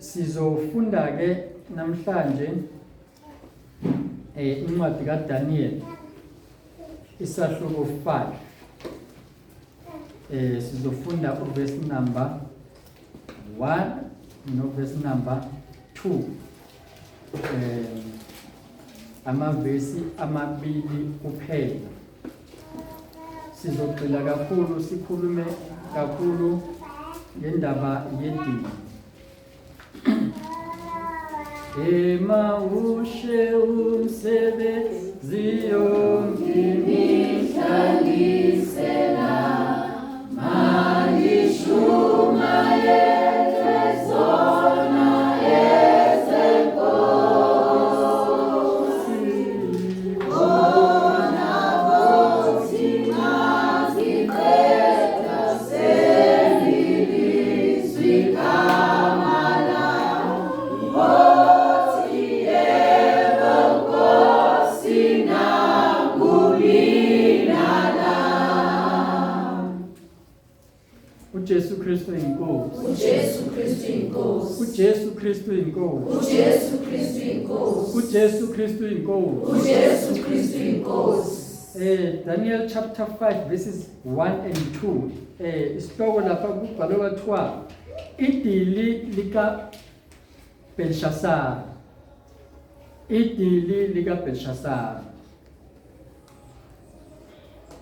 Sizofunda ke namhlanje incwadi kaDaniel isahluko 5. Sizofunda uverse number 1 no verse number 2. Amavesi amabili kuphela. Sizogxila kakhulu, sikhulume kakhulu ngendaba yedini. Emawushe umsebenzi yonke imihla ngisela mandishumayele zona ezenkosi khona kothi maziqeda sengilizwi igama Nkosi yebo Nkosi nakubina la. UJesu Kristu inkosi. UJesu Kristu inkosi. UJesu Kristu inkosi. UJesu Kristu inkosi. UJesu Kristu inkosi. UJesu Kristu inkosi. Daniel chapter 5 verses 1 and 2. Isihloko lapha kubhalwe kwathiwa idili lika Belshazzar. Idili lika Belshazzar.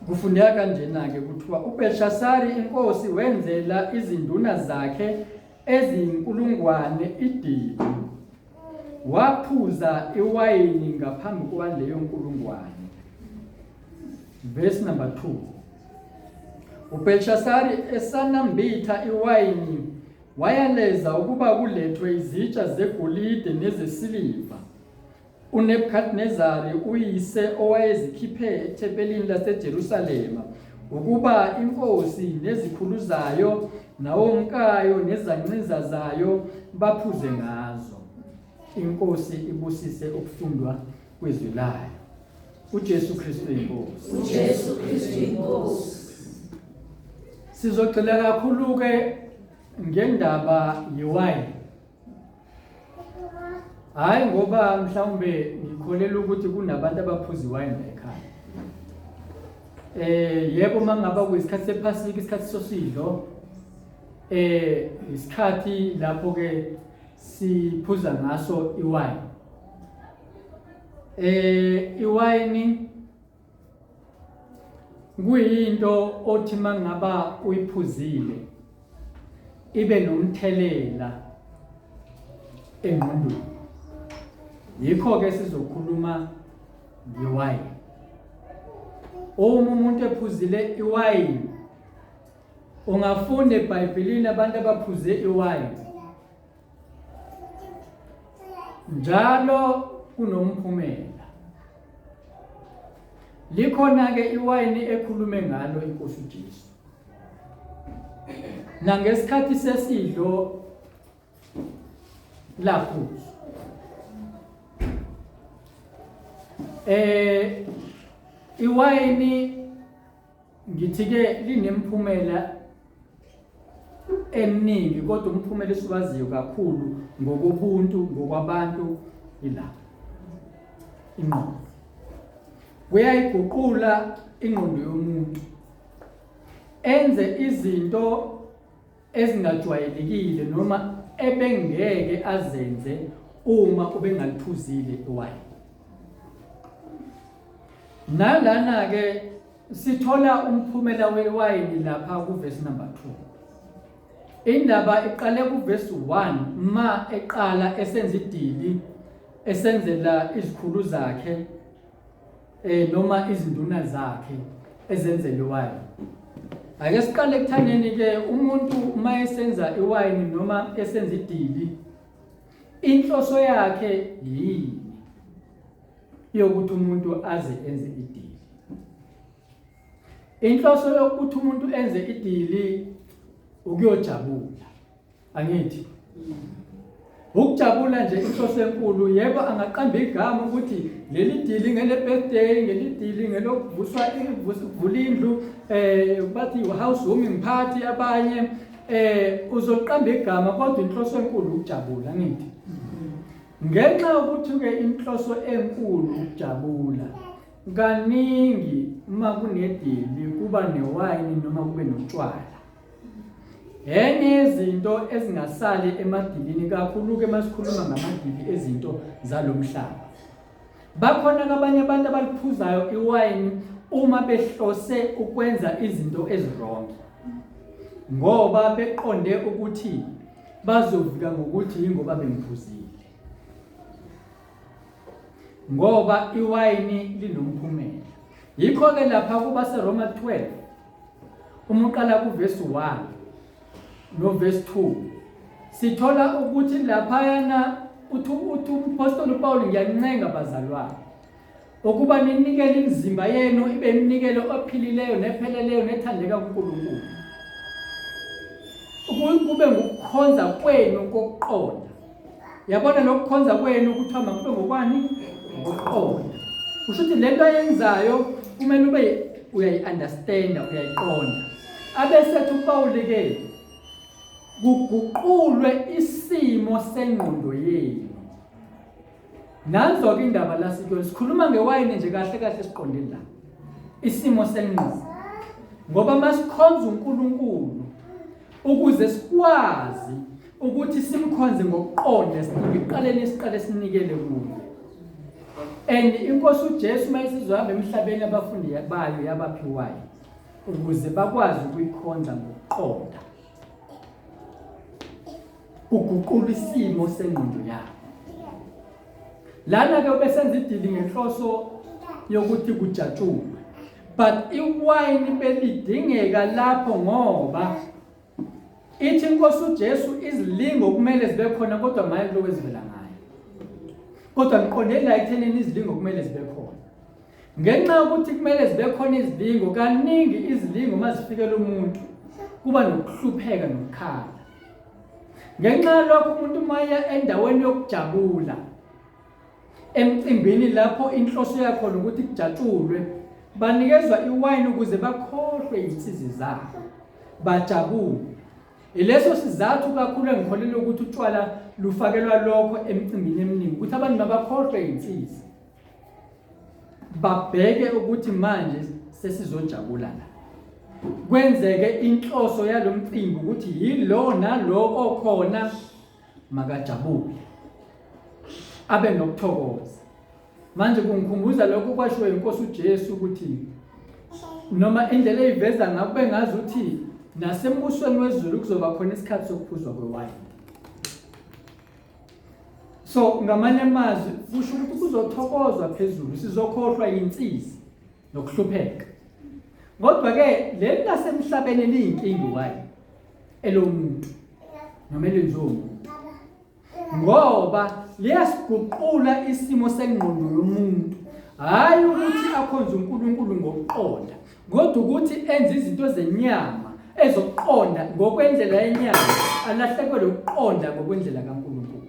Kufundeka kanjena-ke kuthiwa uBelshasari inkosi wenzela izinduna zakhe eziyinkulungwane idili. Waphuza iwayini ngaphambi kwaleyo nkulungwane. Verse number 2. UBelshasari esanambitha iwayini wayaleza ukuba kulethwe izitsha zegolide nezesiliva uNebukadnezari uyise owayezikhiphe ethempelini laseJerusalema ukuba inkosi nezikhulu zayo nawomkayo nezancinza zayo baphuze ngazo. Inkosi ibusise ukufundwa kwezwi layo. UJesu Kristu inkosi. UJesu Kristu inkosi. Sizogxila kakhulu ke ngendaba yewayini. Hayi ngoba mhlawumbe ngikholelwa ukuthi kunabantu abaphuza iwayini la ekhaya. Yebo, mangaba kuyisikhathi sephasika, isikhathi sosidlo, isikhathi lapho ke siphuza ngaso iwayini. Iwayini kuyinto othi mangaba uyiphuzile ibe nomthelela engqondweni. Yikho ke sizokhuluma ngewayini. Uma umuntu ephuzile iwayini, ungafunda eBhayibhelini abantu abaphuze iwayini njalo kunomphumela. Likhona-ke iwayini ekhulume ngalo iNkosi uJesu. Nangesikhathi sesidlo laphuzwa. Iwayini ngithi ke linemphumela eminingi, kodwa umphumela esiwaziyo kakhulu ngokobuntu, ngokwabantu, ila ingqondo. Kuyayiguqula ingqondo yomuntu, enze izinto ezingajwayelekile noma ebengeke azenze uma ubengaliphuzile iwayini. Nalana ke sithola umphumela wewayini lapha kuvesi number 2. Indaba iqale kuvesi 1 ma eqala esenza idili esenzela izikhulu zakhe noma izinduna zakhe ezenzela iwayini. Ake siqale ekuthaneni ke umuntu uma esenza iwayini noma esenza idili, inhloso yakhe yini yokuthi umuntu aze enze idili? Inhloso yokuthi umuntu enze idili ukuyojabula, angithi? Ukujabula nje inhloso enkulu. Yebo, angaqamba igama ukuthi leli dili ngele birthday, ngeli dili ngelokuvuswa, ukuvula indlu, bathi house warming party abanye. Uzoqamba igama kodwa inhloso enkulu ukujabula ngithi. Ngenxa yokuthi ke inhloso enkulu ukujabula kaningi uma kunedili kuba newayini noma kube notshwala. Enye yezinto ezingasali emadilini kakhulu-ke uma sikhuluma ngamadili ezinto zalo mhlaba. Bakhona abanye abantu abaliphuzayo iwayini uma behlose ukwenza izinto ezirongi ngoba beqonde ukuthi bazovika ngokuthi yingoba bengiphuzile ngoba iwayini linomphumela. Yikho-ke lapha kubaseRoma 12 uma uqala kuvesi 1 novesi 2 sithola ukuthi laphayana uthi uthi umpostoli uPawulu ngiyancenga bazalwane ukuba ninikele imizimba yenu ibe iminikelo ophilileyo nepheleleyo nethandeka kuNkulunkulu kube ngukukhonza kwenu kokuqonda. Yabona lokukhonza kwenu kuthiwa makube ngokwani? Ngokuqonda. Kusho ukuthi lento ayenzayo kumele ube uyayi-understanda, uyayiqonda. Abesethi uPawuli-ke kuguqulwe isimo sengqondo yenu. Nanso-ke indaba la sikuyona. Sikhuluma ngewayini nje kahle kahle siqonde la. Isimo sengqondo. Ngoba masikhonza uNkulunkulu ukuze sikwazi ukuthi simkhonze ngokuqonda sidinga ekuqaleni siqale sinikele kuye. And inkosi uJesu uma isizohamba emhlabeni abafundi bayo yabaphiwayo ukuze bakwazi ukuyikhonza ngokuqonda. Kuguqula isimo sengqondo yabo. Lana ke ubesenza idili ngenhloso yokuthi kujatshulwe. But iwayini belidingeka lapho ngoba ithi inkosi uJesu izilingo kumele zibe khona kodwa maye kuloko ezivela ngayo. Kodwa ngiqonde la ekuthenini izilingo kumele zibe khona. Ngenxa yokuthi kumele zibe khona izilingo, kaningi izilingo uma zifikela umuntu kuba nokuhlupheka nokukhala. Ngenxa yalokho umuntu uma eya endaweni yokujabula emcimbini lapho inhloso yakhona ukuthi kujatshulwe, banikezwa iwayini ukuze bakhohlwe izinsizi zabo, bajabule. Ileso sizathu kakhulu engikholelwa ukuthi utshwala lufakelwa lokho emicimbini eminingi, ukuthi abantu mabakhohlwe insizi. Babheke ukuthi manje sesizojabula la. Kwenzeke inhloso yalomcimbi ukuthi yilo nalo okhona makajabule. Abe nokuthokoza. Manje kungikhumbuza lokho kwashiwo inkosi uJesu ukuthi noma indlela eyiveza ngakho bengazi ukuthi nasembusweni wezulu kuzoba khona isikhathi sokuphuzwa kwewayini. So ngamanye amazwi kusho ukuthi kuzothokozwa phezulu, sizokhohlwa yinsizi nokuhlupheka. Kodwa ke leli lasemhlabeni liyinkinga why? Elomuntu noma elenziwe umuntu. Ngoba liyasiguqula isimo sengqondo yomuntu. Hayi ukuthi akhonze uNkulunkulu ngokuqonda, kodwa ukuthi enze izinto zenyama ezokuqonda ngokwendlela yenyama alahlekelwe ukuqonda ngokwendlela kaNkulunkulu.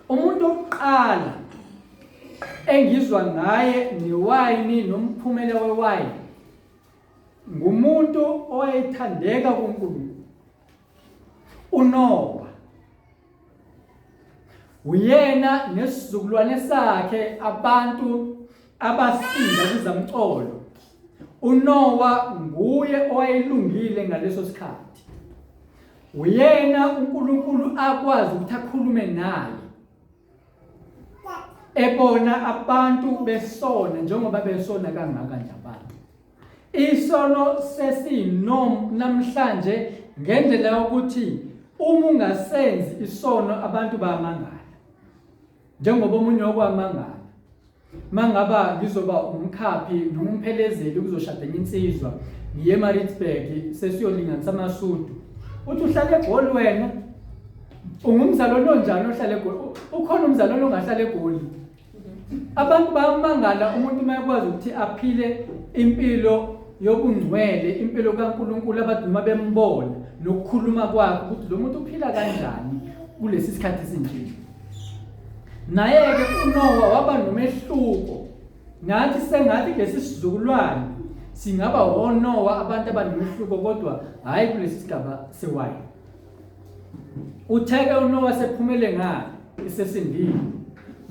Umuntu wokuqala engizwa ngaye newayini nomphumela wewayini ngumuntu owayethandeka kuNkulunkulu, uNowa. Uyena nesizukulwane sakhe abantu abasinda kuzamcolo. UNowa nguye owayelungile ngaleso sikhathi. Uyena uNkulunkulu akwazi ukuthi akhulume naye. Ebona abantu besona njengoba besona kangaka nje abantu. Isono sesiyinom namhlanje ngendlela yokuthi uma ungasenzi isono abantu bayamangala. Njengoba omunye okwamangala mangaba ngizoba umkhaphi noma umphelezeli kuzoshada enye insizwa ngiye eMaritzburg sesiyolinganisa amasudu uthi uhlale eGoli wena ungumzalwane onjani ohlale eGoli ukhona umzalwane ongahlala eGoli Abantu bayamangala umuntu uma ekwazi ukuthi aphile impilo yobungcwele, impilo kaNkulunkulu abantu noma bembona nokukhuluma kwakhe ukuthi lo muntu uphila kanjani kulesi sikhathi esinje. Naye-ke uNowa waba nomehluko nathi sengathi kulesi sizukulwane. Singaba woNowa abantu abanomehluko kodwa hhayi kulesi sigaba sewayini. Utheke uNowa sephumele ngale esesindile.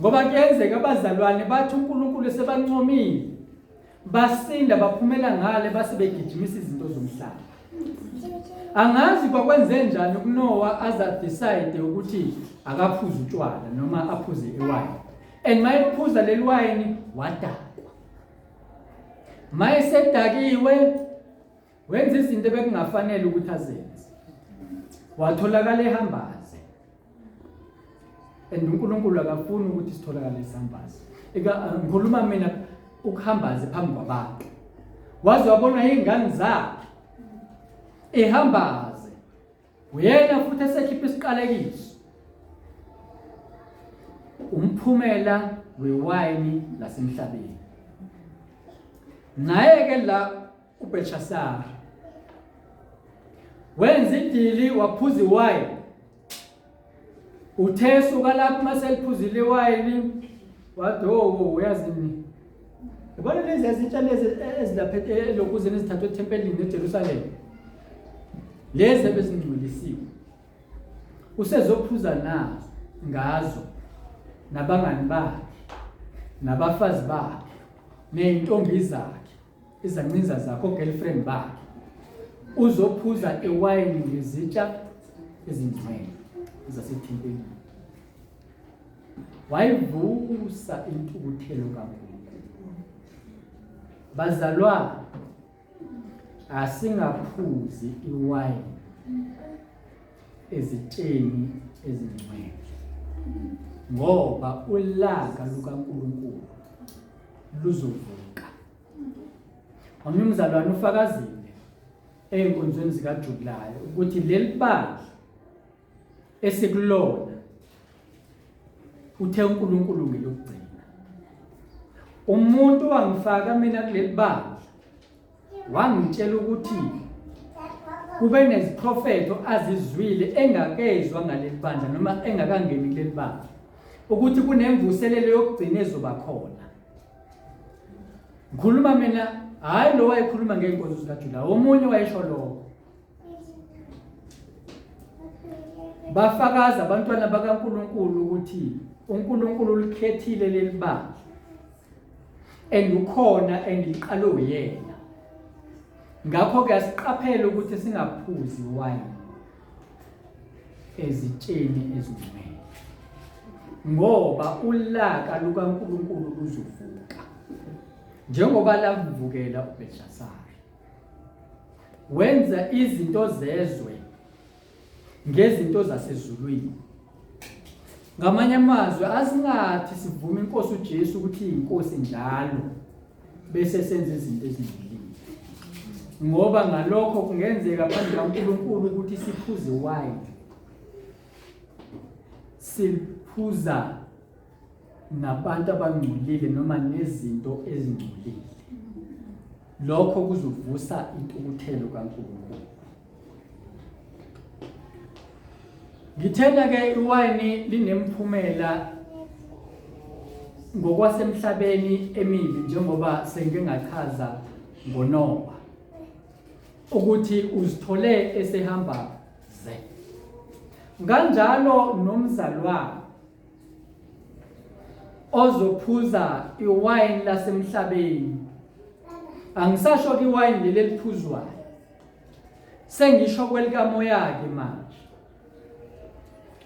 Ngoba kuyenzeka abazalwane bathi uNkulunkulu esebancomile basinda baphumela ngale base begijimisa izinto zomhlaba. Angazi kwakwenze njani kuNowa aza decide ukuthi akaphuze utshwala noma aphuze iwayini. And mayephuza leli wayini wadakwa. Mayesedakiwe wenza izinto ebekungafanele ukuthi azenze. Watholakala ehambaze. And uNkulunkulu akafuni ukuthi sitholakale sihambaze. Ngikhuluma mina ukuhambaze phambi kwabantu. Waze wabona izingane zakhe ehambaze. Uyena futhi esekhipha isiqalekiso. Umphumela wewayini lasemhlabeni. Naye ke la uBelshasari wenza idili waphuza iwayini. Uthe suka lapho uma seliphuzile iwayini wathi oh uyazini yabona lezi ezintsha lezi ezilapha elokuzeni ezithathwe ethempelini eJerusalem lezi ebezingcwelisiwe usezophuza nazo ngazo nabangani bakhe nabafazi bakhe ney'ntombi zakhe izancinza zakhe ogirlfriend bakhe uzophuza iwayini ngezitsha ezingcwele zasethempelini wayivusa intukuthelo kaNkulunkulu bazalwane asingaphuzi iwayini ezitsheni ezingcwele ngoba ulaka lukaNkulunkulu luzovuka. Omunye umzalwane ufakazile ey'nkonzweni zikaJulayi ukuthi leli bandla esikulona uthe uNkulunkulu ngelokugcina. Umuntu wangifaka mina kuleli bandla wangitshela ukuthi kube neziprofetho azizwile engakezwa ngaleli bandla noma engakangeni kuleli bandla ukuthi kunemvuselelo yokugcina ezoba khona. Ngikhuluma mina hhayi lo wayekhuluma ngey'nkonzo zikaJulayi, omunye wayesho lokho. Bafakaza abantwana bakaNkulunkulu ukuthi uNkulunkulu ulikhethile leli bandla and ukhona and liqalwe uyena. Ngakho-ke asiqaphele ukuthi singaphuzi wayini ezitsheni ezingcwele ngoba ulaka lukaNkulunkulu luzovuka njengoba lavukela uBelshazari wenza izinto zezwe ngezinto zasezulwini ngamanye amazwi asingathi sivume inkosi uJesu ukuthi iyinkosi njalo bese senza izinto ezingcolile ngoba ngalokho kungenzeka phambi kaNkulunkulu ukuthi siphuze wine siphuza nabantu abangcolile noma nezinto ezingcolile lokho kuzovusa intukuthelo kaNkulunkulu Ngithena ke iwayini linemphumela ngokwasemhlabeni emibi njengoba sengike ngachaza ngoNowa ukuthi uzithole esehamba ze. Kanjalo nomzalwane ozophuza iwayini lasemhlabeni. Angisasho ke iwayini leli eliphuzwayo. Sengisho kwelikamoya-ke manje.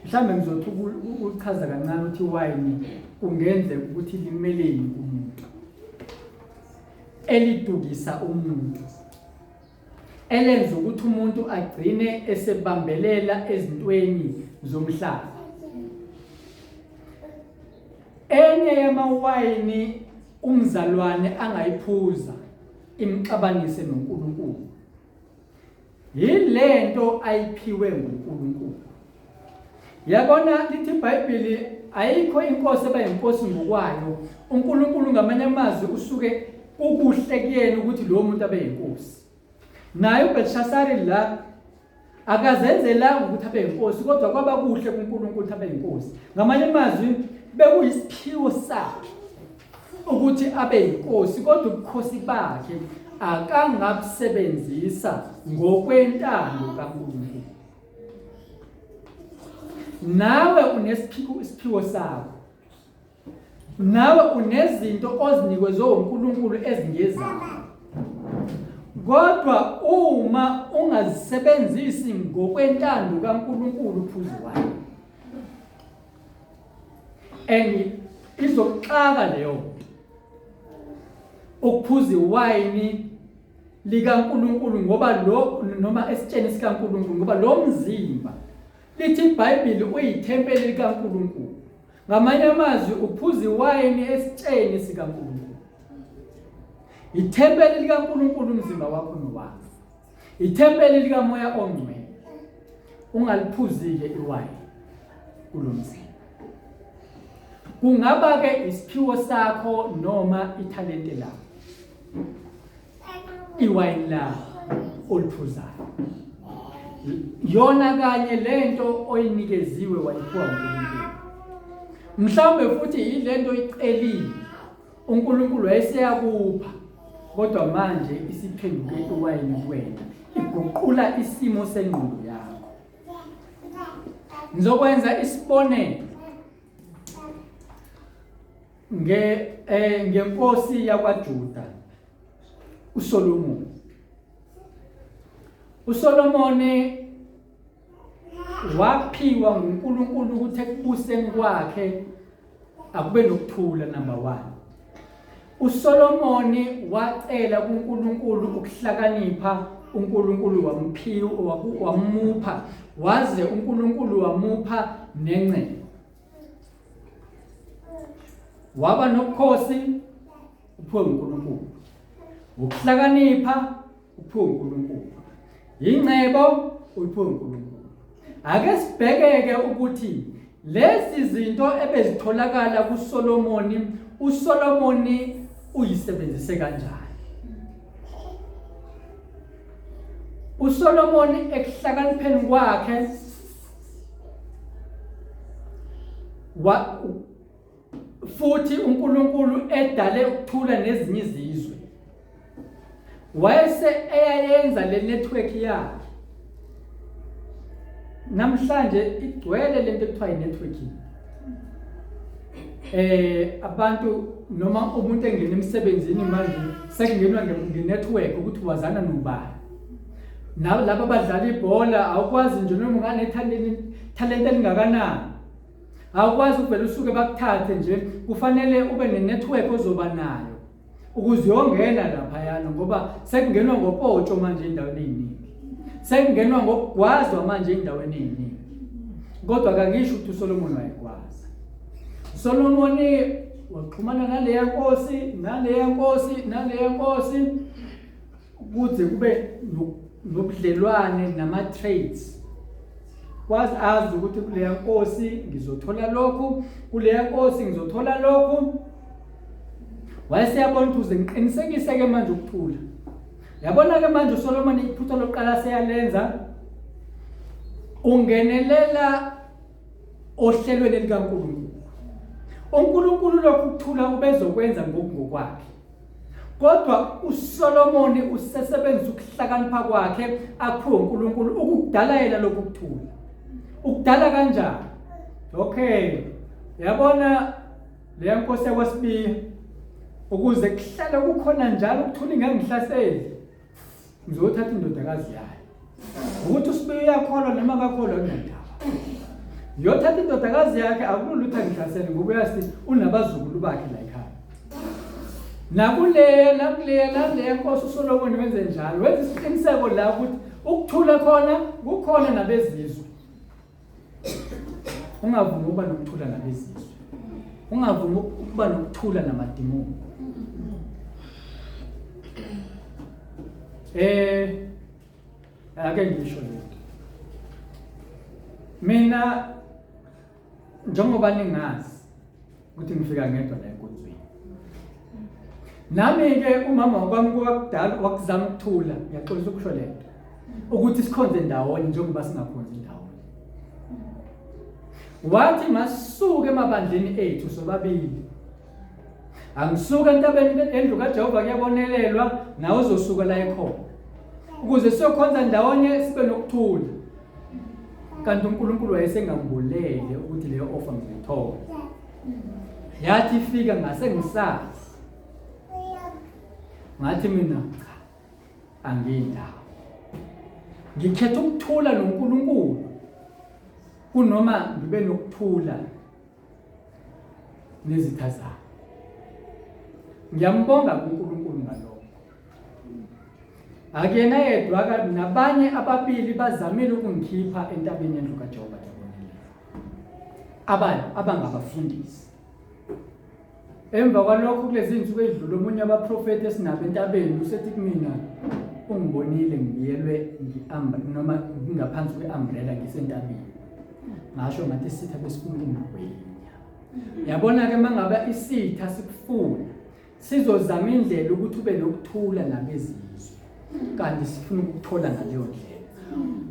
Mhlawumbe ngizothi ukuchaza kancane ukuthi iwayini kungenzeka ukuthi limeleni kumuntu. Elidukisa umuntu. Elenza ukuthi umuntu agcine esebambelela ezintweni zomhlaba. Enye yamawayini umzalwane angayiphuza imxabanise noNkulunkulu. Yilento ayiphiwe nguNkulunkulu. Yabona lithi iBhayibheli ayikho inkosi eba yinkosi ngokwayo. uNkulunkulu ngamanye amazwi usuke kukuhle kuyena ukuthi lowo muntu abe yinkosi. Naye uBelshasari la akazenzelanga ukuthi abe yinkosi kodwa kwaba kuhle kuNkulunkulu ukuthi abe yinkosi. Ngamanye amazwi bekuyisiphiwo sakhe ukuthi abe yinkosi kodwa ubukhosi bakhe Akangabusebenzisa ngokwentando kaNkulunkulu. Nawe unesiphiwo isiphiwo sakho. Nawe unezinto ozinikezwe uNkulunkulu ezingezakho. Kodwa uma ungazisebenzisi ngokwentando kaNkulunkulu uphuzu wayo. And izokuxaka leyo ukuphuza iwayini likaNkulunkulu ngoba lo noma esitsheni sikaNkulunkulu ngoba lo mzimba lithi iBhayibheli uyithempeli likaNkulunkulu. Ngamanye amazwi uphuza iwayini esitsheni sikaNkulunkulu. Ithempeli likaNkulunkulu umzimba wakho nowami. Ithempeli likaMoya oNgcwele. Ungaliphuzi-ke iwayini kulo mzimba. Kungaba-ke isiphiwo sakho noma ithalente lakho. Iwayini lakho oliphuzayo. Yona kanye lento oyinikeziwe wayiphiwa uNkulunkulu. Mhlawumbe futhi yilento oyicelile uNkulunkulu wayeseyakupha kodwa manje isiphenduke iwayini kuwena, iguqula isimo sengqondo yakho. Ngizokwenza isibonelo nge eh, ngenkosi yakwaJuda uSolomon. uSolomoni waphiwa nguNkulunkulu ukuthi ekubuseni kwakhe akube nokuthula number 1. uSolomoni wacela kuNkulunkulu ukuhlakanipha, uNkulunkulu wamphiwa wamupha, waze uNkulunkulu wamupha nengcebo. Waba nobukhosi uphiwe uNkulunkulu. Ukuhlakanipha uphiwe uNkulunkulu. Ingcebo uyiphiwe uNkulunkulu. Ake sibhekeke ukuthi lezi zinto ebezitholakala kuSolomoni, uSolomoni uyisebenzise kanjani. uSolomoni ekuhlakanipheni kwakhe wa futhi uNkulunkulu edale ukuthula nezinye izizwe wayese eyayenza le network yakhe namhlanje igcwele lento ekuthiwa i-networking eh abantu noma umuntu engena emsebenzini manje sekungenwa nge-network ukuthi wazana nobani nalabo abadlala ibhola awukwazi nje noma unganethalente elingakanani awukwazi ukuvela usuke bakuthathe nje kufanele ube ne-network ozoba nayo ukuze uyongena laphayana ngoba sekungenwa ngopotsho manje endaweni eziningi sekungenwa ngokugwazwa manje endaweni eziningi kodwa kangisho ukuthi uSolomon wayegwaza Solomoni waxhumana naleya nkosi naleya nkosi naleya nkosi kuze kube nobudlelwane nama-trades kwazi azi ukuthi kuleya nkosi ngizothola lokhu kuleya nkosi ngizothola lokhu wayeseyabona ukuthi uze ngiqinisekise-ke manje ukuthula yabona-ke manje uSolomoni iphutha lokuqala seyalenza ungenelela ohlelweni likaNkulunkulu uNkulunkulu lokhu kuthula ubezokwenza ngokungokwakhe Kodwa uSolomoni usesebenzisa ukuhlakanipha kwakhe aphiwe uNkulunkulu ukudala yena lokhu kuthula. Ukudala kanjani? Okay. Yabona leya nkosi yakwaSibiya ukuze kuhlale kukhona njalo ukuthula ingangihlaseli ngizothatha indodakazi yayo. Ukuthi uSibiya uyakholwa noma akakholwa kunandaba. Ngiyothatha indodakazi yakhe akulula ukuthi angihlasele ngoba uyazi unabazukulu bakhe la ekhaya. Nakuleya nakuleya naleya nkosi uSolomoni wenze njalo wenza isiqiniseko la ukuthi ukuthula khona kukhona nabezizwe. Ungavumi ukuba nokuthula nabezizwe. Ungavumi ukuba nokuthula namadimoni. Eh ake ngisho lento. Mina njengoba ningazi ukuthi ngifika ngedwa la enkonzweni. Nami ke umama wakwami kwakudala wakuzama ukuthula, ngiyaxolisa ukusho lento. Ukuthi sikhonze ndawonye njengoba singakhonzi ndawonye. Wathi masuke emabandleni ethu sobabili. Angisuka entabeni endlu kaJehova kuyabonelelwa nawe uzosuka la ekhona. Ukuze siyokhonza ndawonye sibe nokuthula. Kanti uNkulunkulu wayesengambulele ukuthi leyo offer ngizoyithola. Yathi ifika ngase ngisazi. Ngathi mina cha angiyindawo. Ngikhetha ukuthula noNkulunkulu kunoma ngibe nokuthula nezitha zami. Ngiyambonga kuNkulunkulu ngalokho. Akuyena yedwa kabi nabanye ababili bazamile ukungikhipha entabeni yendlu kaJehova Jabonile. Abanye abangabafundisi. Emva kwalokho kulezi zinsuku ezidlule omunye wabaprofeti esinabo entabeni usethi kumina ungibonile ngibiyelwe ngi noma ngingaphansi kwe-umbrella ngisentabeni. Ngasho ngathi isitha besifuna ukungigwinya. Yabona-ke uma ngabe isitha sikufuna sizozama indlela ukuthi ube nokuthula nabezizwe kanti sifuna ukukuthola ngaleyo ndlela.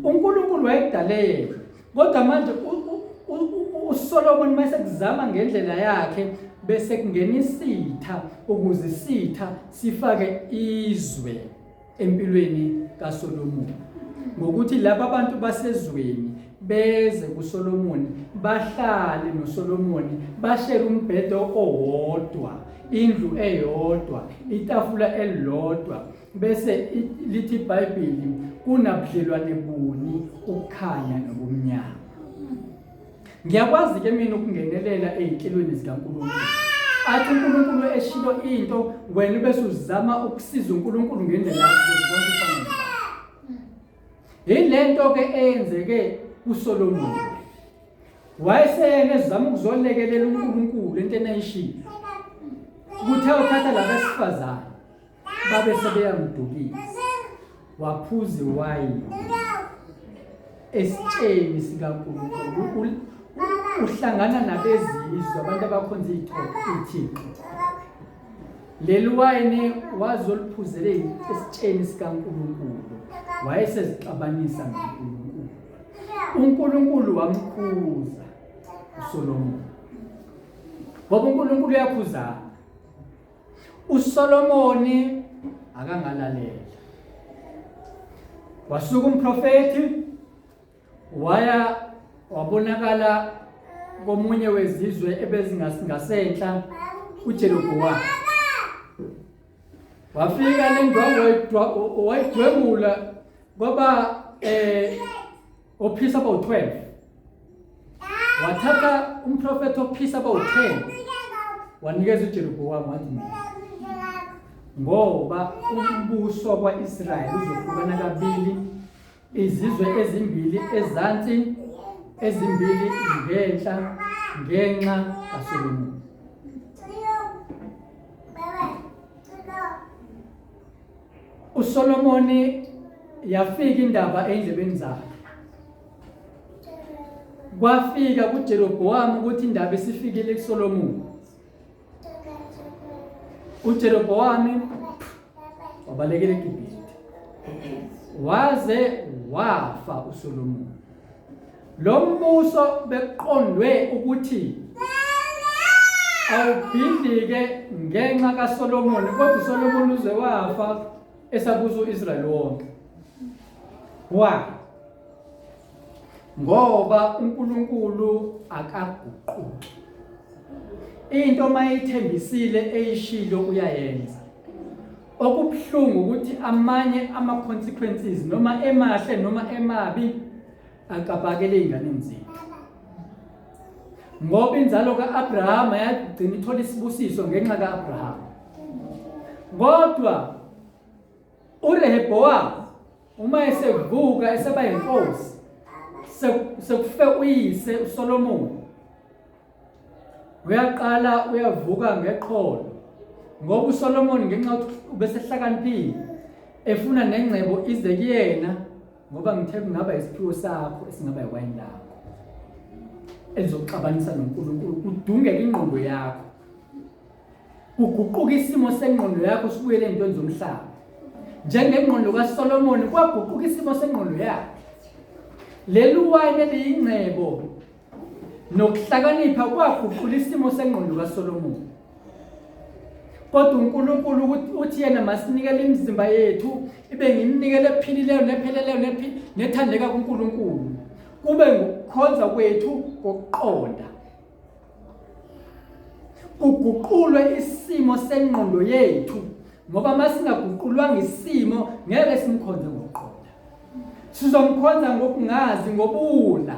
UNkulunkulu wayekudale yena kodwa manje uSolomon mase kuzama ngendlela yakhe bese kungena isitha ukuze isitha sifake izwe empilweni kaSolomon ngokuthi laba bantu basezweni beze kuSolomoni bahlale noSolomoni bashere umbhedo owodwa indlu eyodwa itafula elilodwa bese lithi iBhayibheli kunabudlelwane buni ukukhanya nobumnyama. Ngiyakwazi ke mina ukungenelela ezinhlelweni zikaNkulunkulu. Athi uNkulunkulu eshilo into wena bese uzama ukusiza uNkulunkulu ngendlela yakho uzibona ufanele. Yilento ke eyenzeke kuSolomon. Wayeseyena ezama ukuzolekelela uNkulunkulu entweni ayishilo. Kuthe uthatha labesifazane babe sebeyamdukisa waphuza iwayini esitsheni sikaNkulunkulu uhlangana nabezizwe abantu abakhonza ithixo leli wayini wazoliphuzele esitsheni sikaNkulunkulu wayesezixabanisa noNkulunkulu uNkulunkulu wamkhuza uSolomon ngoba uNkulunkulu uyakhuzana uSolomoni akangalalela. Wasuka umprofethi waya wabonakala komunye wezizwe ebezingasenhla uJerobowamu. Wafika le ndwangu wayidwengula kwaba eh ophisa abawu-12 wathatha umprofethi ophisa abawu-10 wanikeza uJerobowamu wathi mina ngoba umbuso kwa-Israyeli uzohlukana kabili izizwe ezimbili ezansi ezimbili ngenhla ngenxa kaSolomoni uSolomoni yafika indaba endlebeni zakhe kwafika kuJerobowamu ukuthi indaba isifikile kuSolomoni uJerobowamu wabalekela eGibhithe waze wafa uSolomoni Lo mbuso bekuqondwe ukuthi awubhidlike ngenxa kaSolomoni kodwa uSolomoni uze wafa esabusa uIsrayeli wonke. Why? Ngoba uNkulunkulu akaguquki. Into mayithembisile eyishilo uyayenza. Okubuhlungu ukuthi amanye ama consequences noma emahle noma emabi akabhakele ey'nganeni zethu ngoba inzalo ka-Abrahama yagcina ithola isibusiso ngenxa ka-Abrahama kodwa uRehebhowamu uma esevuka eseba yinkosi sekufe uyise uSolomoni Uyaqala uyavuka ngeqholo ngoba uSolomon ngenxa yokuthi ubesehlakaniphile efuna nengcebo ize kuyena ngoba ngithe kungaba isiphiwo sakho esingaba iwayini lakho elizokuxabanisa noNkulunkulu kudungeke ingqondo yakho kuguquka isimo sengqondo yakho sibuyele ezintweni zomhlaba njengengqondo kaSolomon kwaguquka isimo sengqondo yakhe leli wayini eliyingcebo Nokuhlakanipha kwaguqula isimo sengqondo kaSolomoni. Kodwa uNkulunkulu uthi yena masinikele imizimba yethu ibe ngiminikelo ephilileyo nepheleleyo nethandeka kuNkulunkulu. Kube ngukukhonza kwethu ngokuqonda. Kuguqulwe isimo sengqondo yethu ngoba masingaguqulwanga isimo ngeke simkhonze ngokuqonda. Sizomkhonza ngokungazi ngobuwula.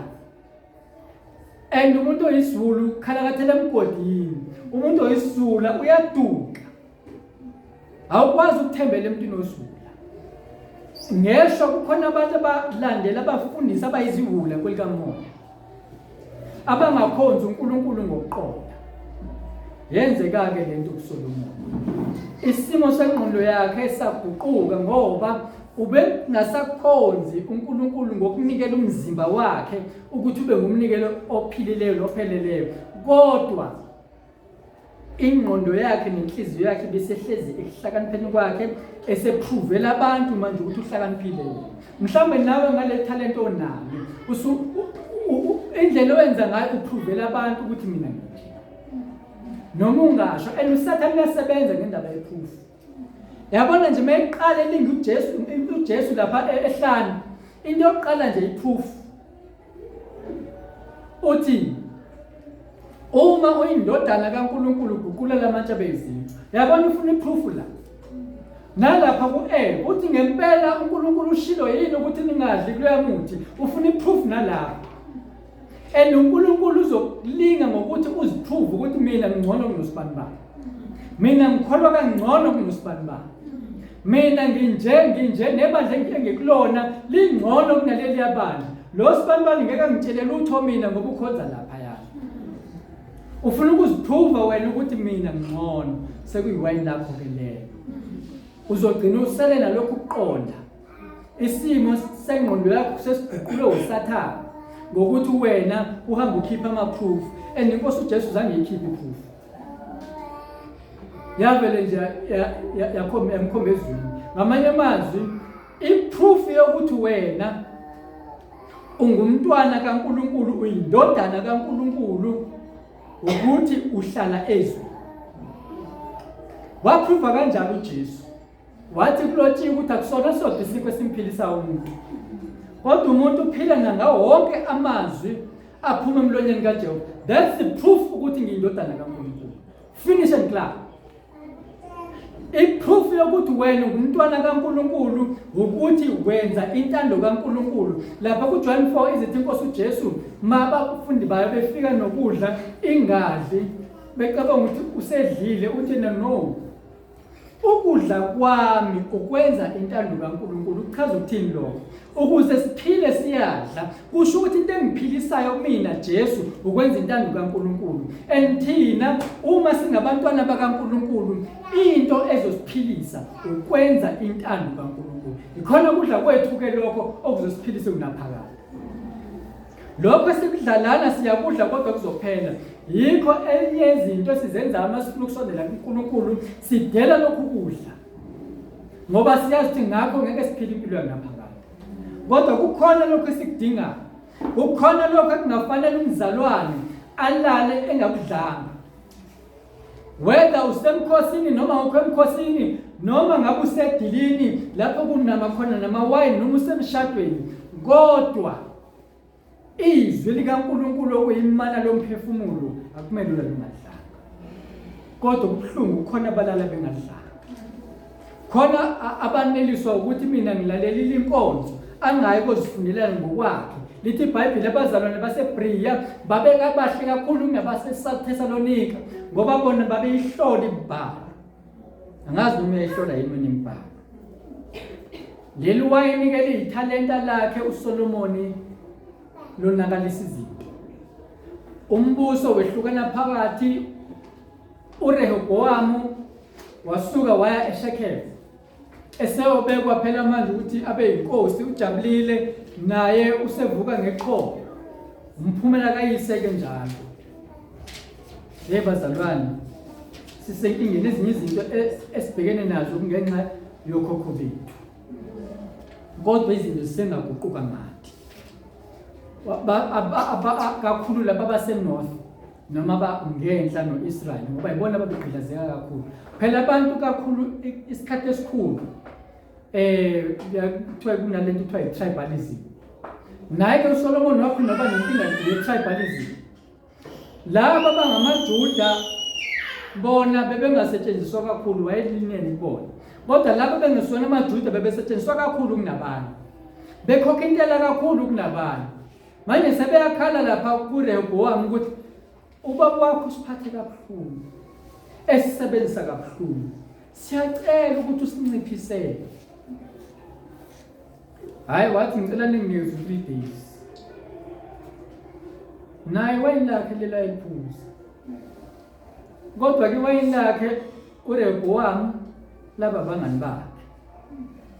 And umuntu oyisizulu ukhalakathela emgodini. Umuntu oyisizula uyaduka. Awukwazi ukuthembela emntwini oyisizula. Ngesho kukhona abantu abalandela abafundisi abayiziwula kwelikamoya. Abangakhonzi uNkulunkulu ngokuqonda. Yenzeka-ke lento kuSolomoni. Isimo sengqondo yakhe saguquka ngoba ubengasakhonzi uNkulunkulu ngokunikela umzimba wakhe ukuthi ube ngumnikelo ophilileyo nopheleleyo kodwa ingqondo yakhe nenhliziyo yakhe bisehlezi ekuhlakanipheni kwakhe esephrovela abantu manje ukuthi uhlakaniphile mhlawumbe nawe ngale talent onalo usu indlela owenza ngayo uphrovela abantu ukuthi mina nginje noma ungasho and usathane uyasebenza ngendaba yeproof Yabona nje mayiqala elinga uJesu uJesu lapha e, ehlane into yokuqala nje iproof uthi uma uyindodana kaNkuluNkulu guqula lamatshe abe izinto yabona ufuna iproof la nalapha ku-Eva uthi ngempela uNkulunkulu ushilo yini ukuthi ningadli kuloya muthi ufuna iproof nalapha And uNkulunkulu uzokulinga ngokuthi uziprove ukuthi mina ngingcono kunosibani bani. Mina ngikholwa kangcono kunosibani bani. Mina nginje nginje nebandla engikulona lingcono kunaleli yabandla. Lo sibani bani ngeke angitshele lutho mina ngoba ukhonza lapha ya. Ufuna ukuziprove wena ukuthi mina ngingcono sekuyiwayini lakho ke lelo. Uzogcina usele nalokhu kuqonda. Isimo sengqondo yakho sesiguqulwe uSathane ngokuthi wena uhamba ukhipha ama-proof and inkosi uJesu zange ikhiphe i-proof. Yavele nje yakhomba yamkhomba ezulwini. Ngamanye amazwi i-proof yokuthi wena ungumntwana kaNkulunkulu uyindodana kaNkulunkulu ukuthi uhlala ezweni. Waprova kanjalo uJesu. Wathi kulotshiwe ukuthi akusona sodwa isinkwa esimphilisayo umuntu, kodwa umuntu uphila nangawo wonke amazwi aphuma emlonyeni kaJehova. That's the proof ukuthi ngiyindodana kaNkulunkulu. Finish and clap. I-proof yokuthi wena ungumntwana kaNkulunkulu ukuthi wenza intando kaNkulunkulu. Lapha kuJohn 4 izithi inkosi uJesu mabafundi bayo befika nokudla ingadli becabanga ukuthi usedlile uthi no Ukudla kwami ukwenza intando kaNkulunkulu kuchaza ukuthini lokho? Ukuze siphile siyadla, kusho ukuthi into engiphilisayo mina Jesu ukwenza intando kaNkulunkulu. And thina uma singabantwana bakaNkulunkulu, into ezosiphilisa ukwenza intando kaNkulunkulu. Ikhona ukudla kwethu ke lokho okuzosiphilisa kunaphakade. Lokho esikudlalana siyakudla kodwa kuzophela. Yikho enye yezinto esizenza uma sifuna ukusondela kuNkulunkulu sidela lokhu kudla. Ngoba siyazi ukuthi ngakho ngeke siphile impilo yangaphakathi. Kodwa kukhona lokho esikudingayo. Kukhona lokho ekungafanele umzalwane alale engakudlanga. Whether usemkhosini noma ukho emkhosini noma ngabe usedilini lapho kunamakhona namawayini noma usemshadweni kodwa izwi likaNkulunkulu okuyimana lomphefumulo akumele ulale ungadlanga. Kodwa kubuhlungu kukhona abalala bengadlanga. Khona abaneliswa ukuthi mina ngilalelile inkonzo angayi kozifundelela ngokwakhe. Lithi iBhayibheli abazalwane baseBriya babekabahle kakhulu kunabaseThesalonika ngoba bona babeyihlola imibhalo. Angazi noma uyayihlola yini wena imibhalo. Leli wayini ke liyithalenta lakhe uSolomoni lonakalisa izinto. Umbuso wehlukana phakathi uRehobowamu wasuka waya eShekhemu eseyobekwa phela manje ukuthi abe yinkosi ujabulile naye usevuka ngexhobo umphumela kayise ke njalo hey bazalwane sisenkingeni ezinye izinto e, esibhekene nazo kungenxa yokhokho bethu kodwa izinto zisengaguquka ngathi kakhulu laba basenorth. noma bangenhla no-Israyeli ngoba yibona ababegqilazeka kakhulu. Phela abantu kakhulu isikhathi esikhulu eh kuthiwa kunalento kuthiwa i-tribalism. Naye ke uSolomon waphinde waba nenkinga ye-tribalism. Laba bangamaJuda bona bebengasetshenziswa kakhulu wayelinene kubona. Kodwa laba bengesona amaJuda bebesetshenziswa kakhulu kunabanye. Bekhokha intela kakhulu kunabanye. Manje sebeyakhala lapha kuRehobowamu ukuthi ubaba wakho usiphathe kabuhlungu. Esisebenzisa kabuhlungu. Siyacela ukuthi usinciphisele. Hayi wathi ngicela ninginikeze u-3 days. Naye wayini lakhe lela eliphuza. Kodwa ke wayini lakhe uRehobowamu laba bangani bakhe.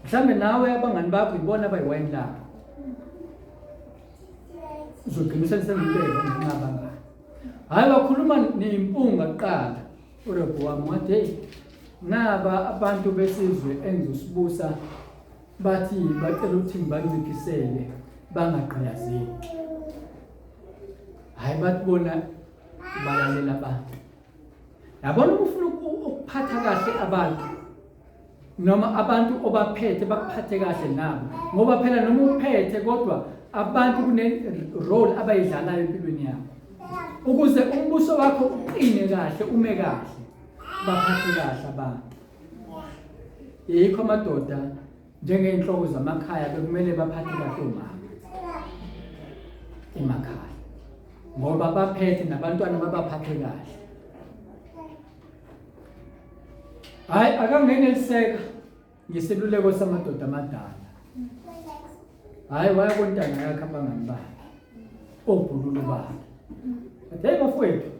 Mhlambe nawe abangani bakho ibona abayiwayini lakho. Uzogcina usengisengibeka ngenxa abangani. Hayi wakhuluma nempunga kuqala uRehobowamu wathi hey naba abantu besizwe engizosibusa bathi bacela ukuthi ngibanciphisele bangagqilazeki hhayi bathi bona balalela abantu yabona uma ufuna ukuphatha kahle abantu noma abantu obaphethe bakuphathe kahle nabo ngoba phela noma uphethe kodwa abantu kune-role abayidlalayo empilweni yakho ukuze umbuso wakho uqine kahle ume kahle baphathe kahle abantu Yikho amadoda njengey'nhloko zamakhaya bekumele baphathe kahle omama emakhaya ngoba baphethe nabantwana babaphathe kahle. Hhayi akangeneliseka ngeseluleko samadoda amadala. Hhayi waya kontanga yakhe abangani bakhe obhululu bakhe. Bathi heyi bafowethu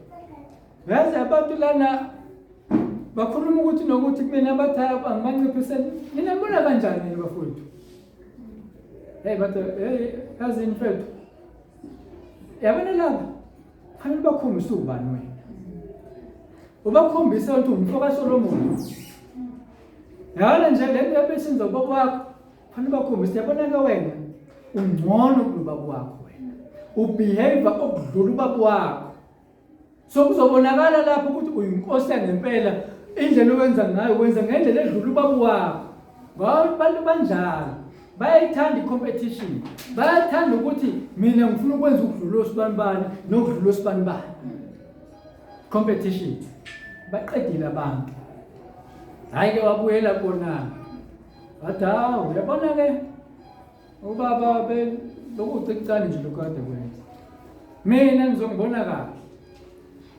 Yazi abantu lana bakhuluma ukuthi nokuthi kumina bathi angibanciphisele. Nina nibona kanjani nina bafowethu? Hey bathi hey yazini mfethu. Yabona laba fanele bakhombise ubani wena. Ubakhombise ukuthi umfo kaSolomon. Yabona nje le nto ebesenza ubaba wakho fanele bakhombise yabona ke wena ungcono kunobaba wakho wena. Ubehave okudlula ubaba wakho. So kuzobonakala lapho ukuthi uyinkosi yangempela indlela owenza ngayo wenza ngendlela edlula ubaba wakho. Ngoba abantu banjalo bayayithanda i-competition bayathanda ukuthi mina ngifuna ukwenza ukudlula osibanibani nokudlula osibanibani competition baqedile abantu hhayi ke wabuyela kona wathi hawu uyabona-ke Ubaba lokucicane nje lokhu kade kwenza. Mina ngizongibona kahle.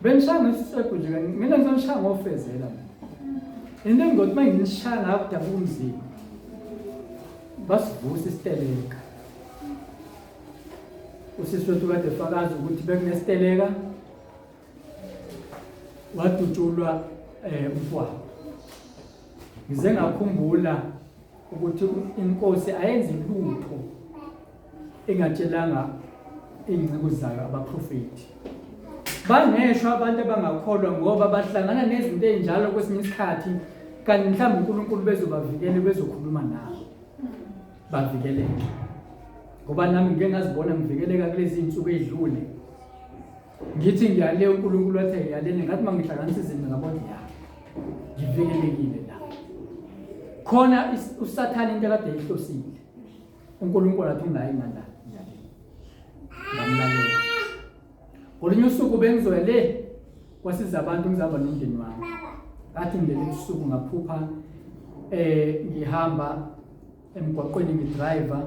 Benishaya ngesisebhu nje mina ngizonishaya ngofezela mina. Into engizothi uma nginishaya ngayo kudabuka umzimba. Basivusa isiteleka. Usisi wethu kade fakazi ukuthi bekunesiteleka wadutshulwa eh umfowabo. Ngize ngakhumbula ukuthi inkosi ayenzi lutho engatshelanga iy'nceku zayo abaprofethi. Baneshwa abantu abangakholwa ngoba bahlangana nezinto ey'njalo kwesinye isikhathi kanti mhlawumbe uNkulunkulu bezobavikela bezokhuluma nabo bavikeleke. Ngoba nami ngike ngazibona ngivikeleka kulezi iy'nsuku ey'dlule. Ngithi ngiyale uNkulunkulu wathi ngiyalele ngathi uma ngihlanganisa izinto ngabona ya ngivikelekile la. Khona uSathane into akade eyihlosile. uNkulunkulu athi ungayi ngala ngiyale. Ngamlalela. Ngolunye usuku bengizoya le kwasiza abantu ngizaba nomndeni wami. Ngathi ngilele ebusuku ngaphupha eh ngihamba emgwaqweni ngidriver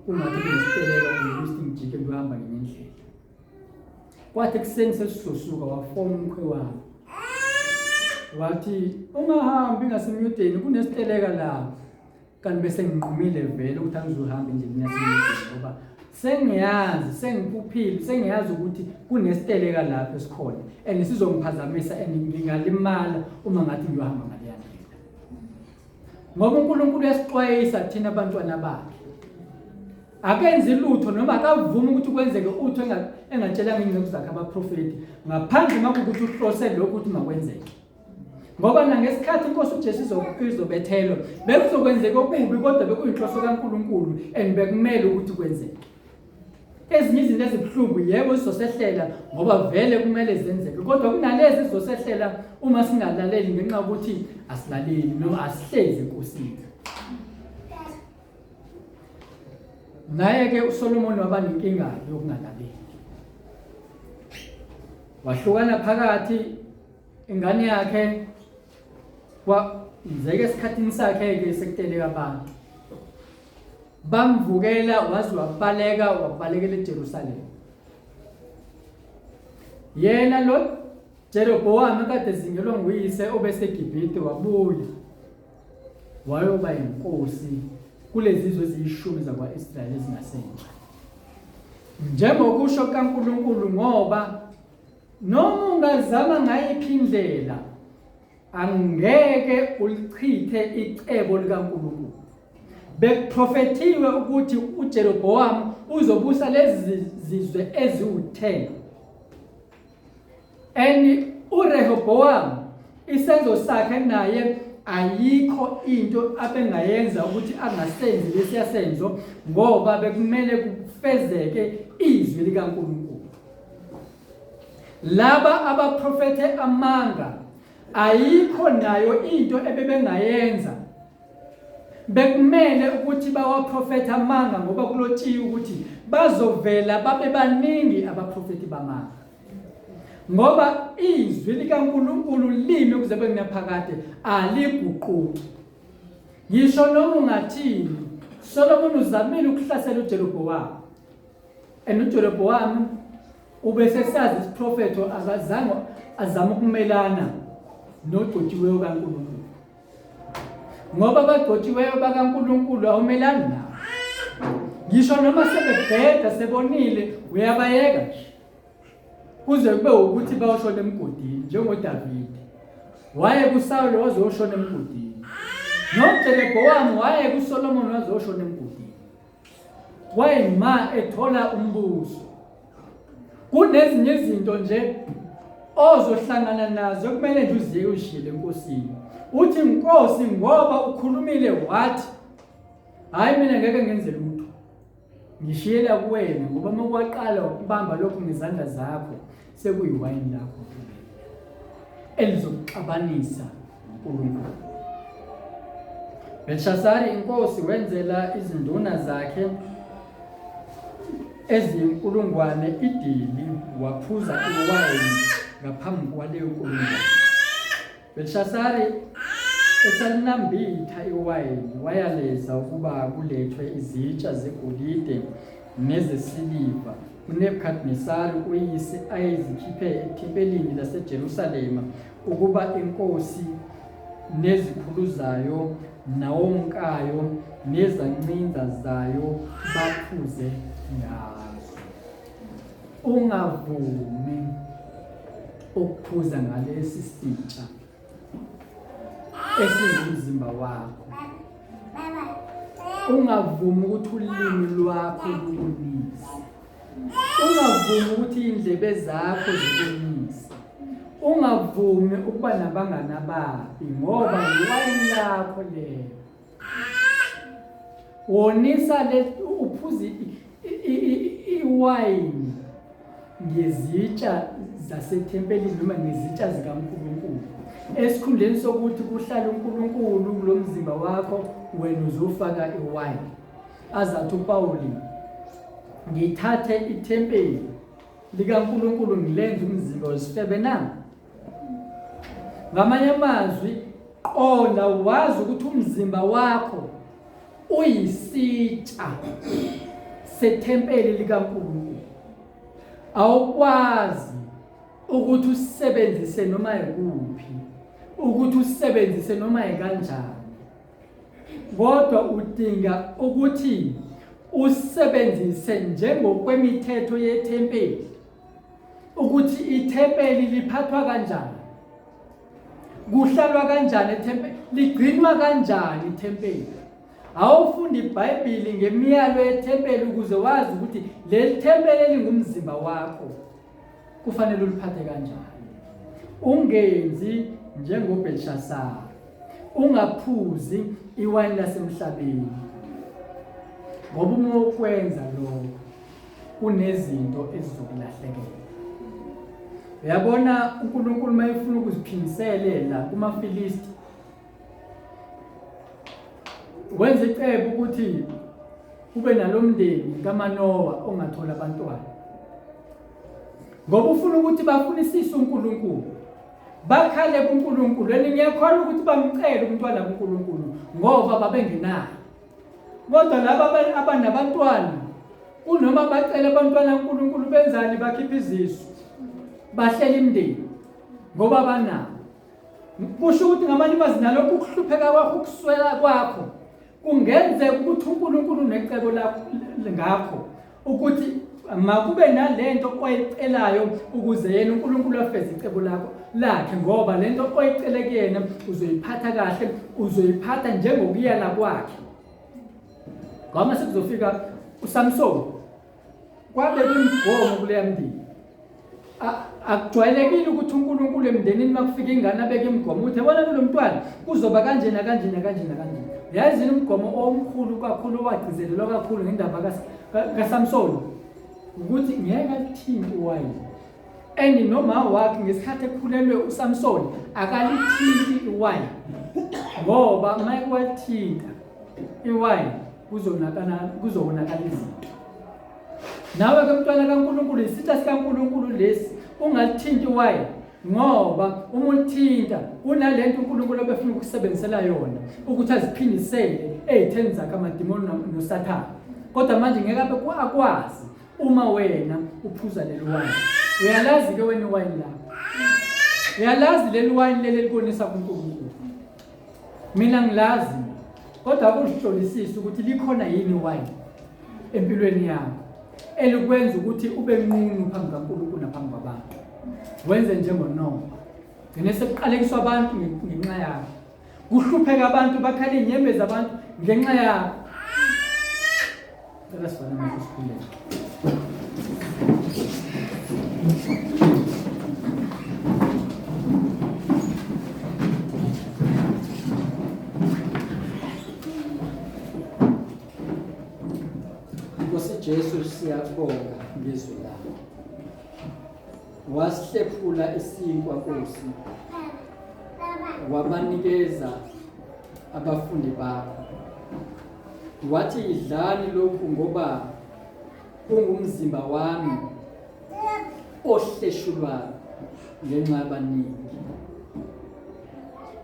kungathi kunesiteleka ngikuthi ngijike ngihamba ngenye indlela. Kwathi ekuseni sesizosuka wafona umkhwe wami. Wathi ungahambi ngasemnyudeni kunesiteleka lapho. Kanti bese nginqumile vele ukuthi angizuhamba endleleni yasemnyudeni ngoba sengiyazi sengiphuphile sengiyazi ukuthi kunesiteleka lapho esikhona and sizongiphazamisa and ngingalimala uma ngathi ngiyohamba ngaleya ndlela. Ngoba uNkulunkulu uyasixwayisa thina abantwana bakhe. Akenzi lutho noma akavumi ukuthi kwenzeke utho engatshelanga iy'nceku zakhe abaprofethi ngaphandle uma kuwukuthi uhlose lokhu ukuthi makwenzeke. Ngoba nangesikhathi inkosi uJesu izobethelwa bekuzokwenzeka okubi kodwa bekuyinhloso kaNkulunkulu and bekumele ukuthi kwenzeke. Ezinye izinto ezibuhlungu yebo zizosehlela ngoba vele kumele zenzeke, kodwa kunalezi ezizosehlela uma singalaleli ngenxa yokuthi asilaleli noma asihlezi eNkosini. Naye-ke uSolomoni waba nenkinga yokungalaleli, wahlukana phakathi ingane yakhe kwenzeka esikhathini sakhe-ke sekuteleka abantu bamvukela waze wabaleka wabalekela eJerusalema. Yena lo Jerobowamu kade zingelwa nguyise obeseGibhithe wabuya wayoba inkosi kulezi zizwe eziyishumi zakwa-Israyeli ezingasenhla. Njengokusho kaNkulunkulu ngoba noma ungazama ngayiphi indlela Angeke ulichithe icebo likaNkulunkulu. Bekuprofethiwe ukuthi uJerobowamu uzobusa lezi zizwe eziwu-10. And uRehobowamu isenzo sakhe naye ayikho into abengayenza ukuthi angasenzi lesiya senzo ngoba bekumele kufezeke izwi likaNkulunkulu. Laba abaprofethe amanga ayikho nayo into ebebengayenza. Bekumele ukuthi bawaprofethe amanga ngoba kulotshiwe ukuthi bazovela babe baningi abaprofethi bamanga. Ngoba izwi likaNkulunkulu limi kuze kube kunaphakade aliguquki. Ngisho noma ungathini, Solomon uzamile ukuhlasela uJerobowamu. And uJerobowamu ubesesazi isiprofetho akazange azame ukumelana nogcotshiweyo kaNkulunkulu. Ngoba abagcotshiweyo bakaNkulunkulu awumelani nabo. Ngisho noma sebebheda sebonile uyabayeka nje. Kuze kube ukuthi bayoshona emgodini njengoDavide. Waye kuSawule waze woshona emgodini. NoJerobowamu waye kuSolomon waze woshona emgodini. Wayema ethola umbuso. Kunezinye izinto nje ozohlangana nazo kumele nje uziyeke ushiyele enkosini. Uthi Nkosi ngoba ukhulumile wathi hayi mina ngeke ngenze lutho. Ngishiyela kuwena ngoba uma kwaqala ukubamba lokhu ngezandla zakho sekuyiwayini lakho elizokuxabanisa noNkulunkulu. Belshazari inkosi wenzela izinduna zakhe eziyinkulungwane idili waphuza iwayini ngaphambi kwaleyo nkulungwane. Belshazari esalinambitha iwayini wayaleza ukuba kulethwe izitsha zegolide nezesiliva uNebukadinesari uyise ayezikhiphe ethempelini laseJerusalema ukuba inkosi nezikhulu zayo nawomkayo nezancinza zayo baphuze ngazo. Ungavumi ukuphuza ngalesi sitsha esingumzimba wakho. Ungavumi ukuthi ulimi lwakho lukunise. Ungavumi ukuthi iy'ndlebe zakho zikunise. Ungavumi ukuba nabangani ababi ngoba yiwayini lakho lelo. Wonisa le uphuza iwayini ngezitsha zasethempelini noma ngezitsha zikaNkulunkulu. Esikhundleni sokuthi kuhlale uNkulunkulu kulo mzimba wakho, wena uzofaka iwayini. Azathi uPawuli, ngithathe ithempeli likaNkulunkulu ngilenze umzimba wesifebe na? Ngamanye amazwi, qonda wazi ukuthi umzimba wakho uyisitsha sethempeli likaNkulunkulu. Awukwazi ukuthi usebenzise noma ikuphi, ukuthi usebenzise noma ikanjani. Kodwa udinga ukuthi usebenzise njengokwemithetho yethempeli ukuthi ithempeli liphathwa kanjani, kuhlalwa kanjani ethempeli, ligcinwa kanjani ithempeli. Awufunda iBhayibheli ngemiyalo yethempeli ukuze wazi ukuthi leli thempeli elingumzimba wakho kufanele uliphathe kanjani. Ungenzi njengoBelshazari, ungaphuzi iwayini lasemhlabeni, ngoba uma ukwenza lokho Kunezinto ezizokulahlekela. Uyabona uNkulunkulu mayefuna ukuziphindiselela kumaFilisti wenza icebo ukuthi kube nalomndeni kaManowa ongathola abantwana. Ngoba ufuna ukuthi bafunisise uNkulunkulu. Bakhale kuNkulunkulu. And ngiyakholwa ukuthi bamcele umntwana kuNkulunkulu ngoba babengenayo. Kodwa laba abanabantwana kunoma bacela abantwana kuNkulunkulu benzani bakhipha izisu. Bahlela imindeni ngoba banabo. Kusho ukuthi ngamanye amazwi nalokhu ukuhlupheka kwakho ukuswela kwakho kungenzeka ukuthi uNkulunkulu unecebo lakho ngakho ukuthi makube nalento oyicelayo ukuze yena uNkulunkulu afeze icebo lakho lakhe ngoba lento oyicele kuyena uzoyiphatha kahle uzoyiphatha njengokuyala kwakhe ngoba mase kuzofika uSamson kwabe kuyimigomo kuleya mndeni akujwayelekile ukuthi uNkulunkulu emndenini makufika ingane abeke imigomo ukuthi yabona kulo mntwana kuzoba kanje nakanje nakanje nakanje yazini umgomo omkhulu kakhulu owagcizelelwa kakhulu ngendaba kaSamsoni ukuthi ngeke alithinte uwayini and noma wakhe ngesikhathi ekhulelwe uSamsoni akalithinti iwayini ngoba uma ewalithinta iwayini kuzonakala kuzonakala izinto Nawe ke mntwana kaNkulunkulu isitha sikaNkulunkulu lesi ungalithinti why ngoba uma ulithinta kunalento uNkulunkulu obefuna ukusebenzisela yona ukuthi aziphindisele ey'theni zakhe amadimoni nosathane kodwa manje ngeke abe akwazi uma wena uphuza leli wayini uyalazi ke wena iwayini lakho uyalazi leli wayini leli elibonisa kuNkulunkulu mina ngilazi kodwa akuhlolisise ukuthi likhona yini iwayini empilweni yakho elikwenza ukuthi ube nqunu phambi kaNkulunkulu naphambi kwabantu wenze njengoNowa gcine sekuqalekiswa abantu ngenxa yakho kuhlupheka abantu bakhala inyembezi abantu ngenxa yakho cela sivale amehlo sikhuleke Nkosi Jesu siyabonga ngezwi lakho. Wasihlephula isinkwa Nkosi. Wabanikeza abafundi bakho. Wathi idlani lokhu ngoba kungumzimba wami ohleshulwayo ngenxa yabaningi.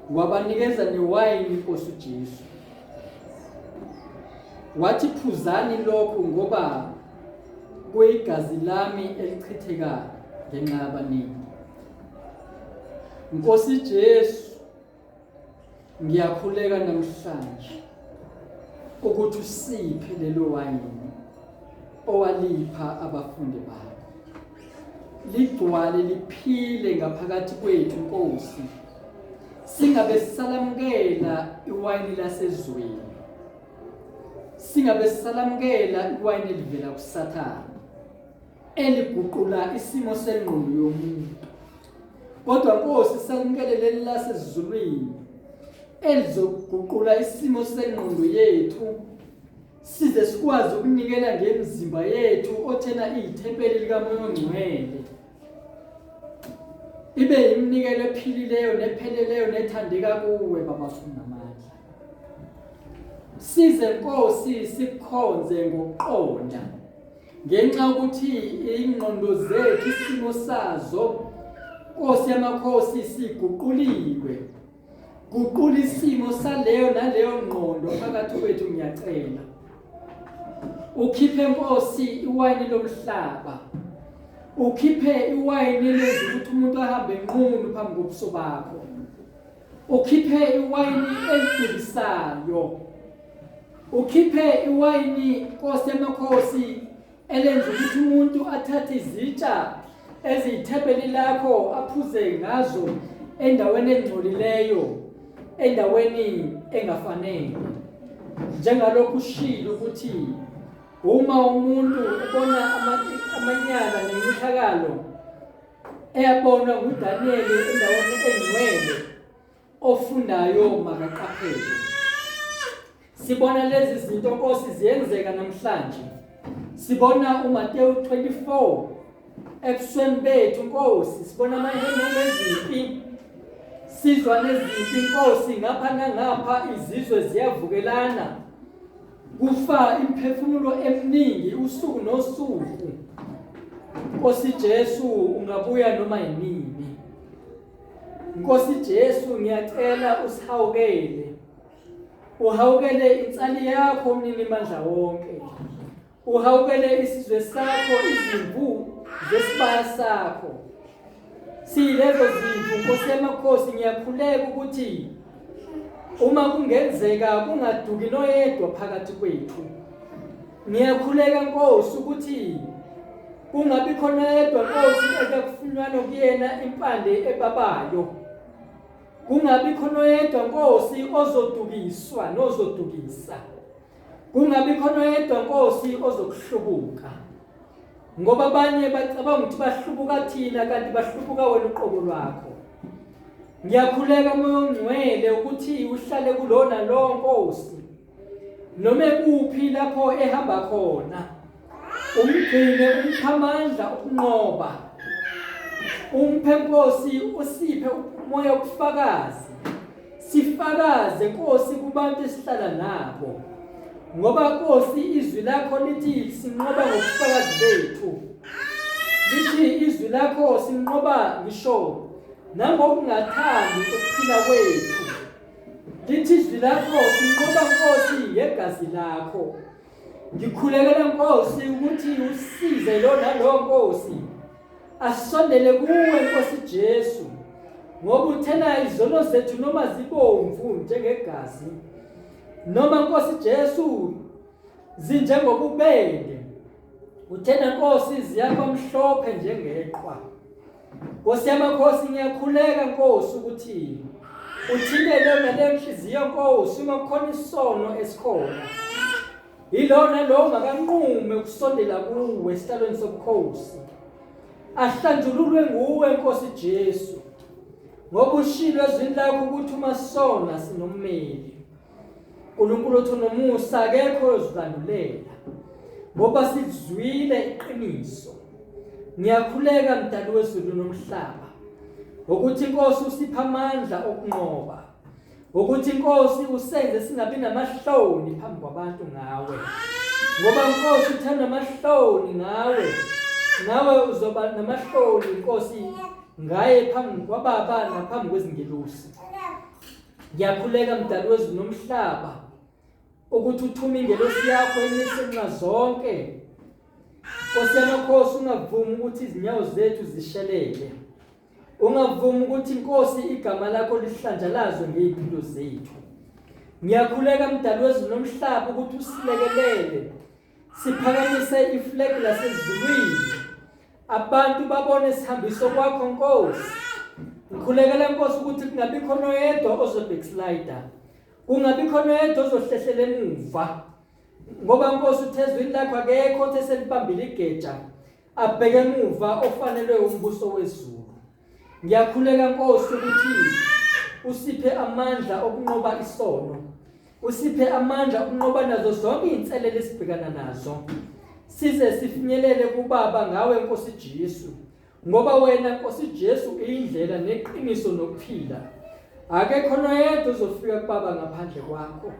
Wabanikeza newayini Nkosi uJesu. Wathi phuzani lokhu ngoba kuyigazi lami elichithekayo ngenxa yabaningi. Nkosi Jesu, ngiyakhuleka namhlanje ukuthi usiphe lelo wayini owalipha abafundi bakho. Ligcwale liphile ngaphakathi kwethu Nkosi. Singabe sisalamukela iwayini lasezweni. Singabe sisalamukela iwayini elivela kuSathane eliguqula isimo sengqondo yomuntu. Kodwa Nkosi samukele leli lasezulwini elizoguqula isimo sengqondo yethu size sikwazi ukunikela ngemizimba yethu othena iyithempeli likaMoya oNgcwele ibe iminikelo ephilileyo nepheleleyo nethandeka kuwe baba sunamandla size Nkosi sikukhonze ngokuqonda ngenxa ukuthi ingqondo zethu isimo sazo Nkosi yamakhosi siguquliwe guqula isimo saleyo naleyo ngqondo phakathi kwethu ngiyacela ukhiphe Nkosi iwayini lomhlaba ukhiphe iwayini lenza ukuthi umuntu ahambe nqunu phambi kobuso bakho ukhiphe iwayini elidukisayo ukhiphe iwayini Nkosi yamakhosi elenza ukuthi umuntu athathe izitsha eziyithempeli lakho aphuze ngazo endaweni engcolileyo endaweni engafanele njengalokhu ushilo ukuthi uma umuntu ebona amanyala nencithakalo eyabonwa nguDaniyeli endaweni engcwele ofundayo makaqaphele. Sibona lezi zinto Nkosi ziyenzeka namhlanje. Sibona uMateyu 24 ebusweni bethu Nkosi, sibona amahememe ezimpi, sizwa nezimpi Nkosi, ngapha nangapha izizwe ziyavukelana, kufa imiphefumulo eminingi usuku nosuku. Nkosi Jesu, ungabuya noma yinini. Nkosi Jesu, ngiyacela usihawukele, uhawukele insali yakho mninimandla wonke, uhawukele isizwe sakho, izimvu zesibaya sakho. Siyilezo zimvu Nkosi yamakhosi, ngiyakhuleka ukuthi uma kungenzeka kungaduki noyedwa phakathi kwethu. Ngiyakhuleka Nkosi ukuthi kungabi khona yedwa Nkosi ekufunyanwa kuyena impande ebabayo. Kungabi khona oyedwa Nkosi ozodukiswa nozodukisa. Kungabi khona oyedwa Nkosi ozokuhlubuka. Ngoba abanye bacabanga ukuthi bahlubuka thina kanti bahlubuka wena uqobo lwakho. Ngiyakhuleka Moya oNgcwele ukuthi uhlale kulona lo Nkosi. Noma ekuphi lapho ehamba khona umgcine umphamandla ukunqoba umphe Nkosi usiphe umoya wobufakazi sifakaze Nkosi kubantu esihlala nabo ngoba Nkosi izwi lakho lithi sinqoba ngobufakazi bethu lithi izwi lakho sinqoba ngisho nangokungathandi ukuphila kwethu Lithi izwi lakho sinqoba Nkosi ngegazi lakho. Ngikhulekela Nkosi ukuthi usize lo nalo Nkosi. Asondele kuwe Nkosi Jesu. Ngoba uthena izono zethu noma zibomvu njengegazi. Noma Nkosi Jesu zinjengobubende. Uthena Nkosi ziyakuba mhlophe njengeqhwa. Nkosi yamakhosi ngiyakhuleka Nkosi ukuthi uthinte leyo naleyo nhliziyo Nkosi uma kukhona isono esikhona. Yilona lowo makanqume ukusondela kuwe esihlalweni sobukhosi. Ahlanjululwe nguwe Nkosi Jesu. Ngoba ushilo ezwini lakho ukuthi uma sona sinommeli. uNkulunkulu othi unomusa akekho oyozilandulela ngoba sizwile iqiniso. Ngiyakhuleka mdali wezulu nomhlaba ukuthi inkosi usipha amandla okunqoba, ukuthi inkosi usenze singabi namahloni phambi kwabantu ngawe, ngoba inkosi uthanda amahloni ngawe, nawe uzoba namahloni inkosi ngaye phambi kwababa naphambi kwezingelosi. Ngiyakhuleka mdali wezulu nomhlaba ukuthi uthume ingelosi yakho imise nxa zonke. Nkosi yamakhosi ungavumi ukuthi izinyawo zethu zishelele. Ungavumi ukuthi inkosi igama lakho lihlanjalazwe ngey'mpilo zethu. Ngiyakhuleka mdali wezulu nomhlaba ukuthi usilekelele siphakamise iflag lasezulwini abantu babone sihambiso kwakho Nkosi. Ngikhulekela Nkosi ukuthi kungabikho noyedwa ozobackslider, kungabikho noyedwa ozohlehlela emuva, ngoba Nkosi uthe ezwini lakho akekho othe selibambile igeja abheke emuva ofanelwe umbuso wezulu. Ngiyakhuleka Nkosi ukuthi usiphe amandla okunqoba isono, usiphe amandla okunqoba nazo zonke izinselele esibhekana nazo, size sifinyelele kubaba ngawe Nkosi Jesu, ngoba wena Nkosi Jesu uyindlela neqiniso nokuphila. Akekho noyedwa ozofika kubaba ngaphandle kwakho.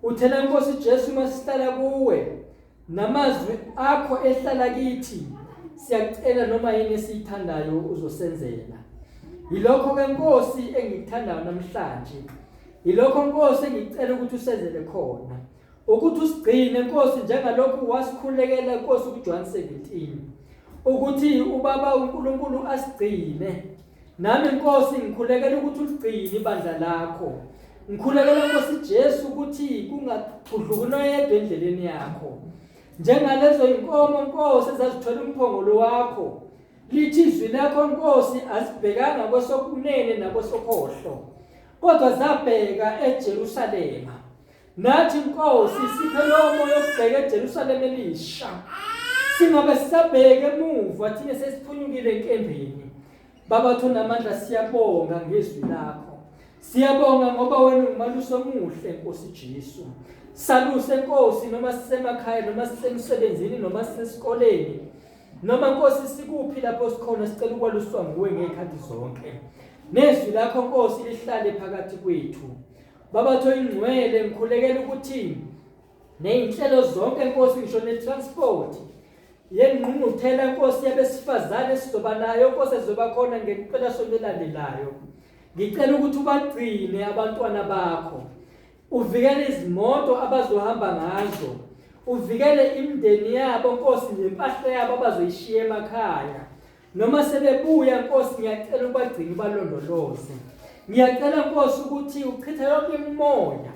Uthena Nkosi Jesu uma sihlala kuwe Namazwi akho ehlala kithi, siyacela noma yini esiyithandayo uzosenzela. Yilokho ke Nkosi engikuthandayo namhlanje. Yilokho Nkosi engicela ukuthi usenzele khona. Ukuthi usigcine Nkosi njengalokhu wasikhulekela Nkosi kuJohn 17. Ukuthi ubaba uNkulunkulu asigcine. Nami Nkosi ngikhulekela ukuthi uligcine ibandla lakho. Ngikhulekela Nkosi Jesu ukuthi kungagudluki noyedwa endleleni yakho. Njengalezo inkomo Nkosi ezazithwele umphongolo wakho. Lithi izwi lakho Nkosi azibhekanga kwesokunene nakwesokhohlo. Kodwa zabheka eJerusalema. Nathi Nkosi siphe lowo moya okubheka eJerusalema elisha. Singabe sisabheke emuva thina sesiphunyukile enkembeni. Baba thona amandla siyabonga ngezwi lakho. Siyabonga ngoba wena ungumalusi omuhle Nkosi Jesu. Saluse Nkosi noma sisemakhaya noma sisemsebenzini noma sisesikoleni. Noma Nkosi sikuphi lapho sikhona sicela ukwaluswa nguwe ngezikhathi zonke. Nezwi lakho Nkosi lihlale phakathi kwethu. Baba Thoyingcwele ngikhulekela ukuthi nezinhlelo zonke Nkosi ngisho ne-transport yengqungquthela Nkosi yabesifazane esizoba nayo Nkosi ezoba khona ngempelasonto elandelayo. Ngicela ukuthi ubagcine abantwana bakho. Uvikele izimoto abazohamba ngazo. Uvikele imindeni yabo Nkosi nempahla yabo abazoyishiya emakhaya. Noma sebebuya Nkosi ngiyacela ubagcine ubalondoloze. Ngiyacela Nkosi ukuthi uchithe yonke imimoya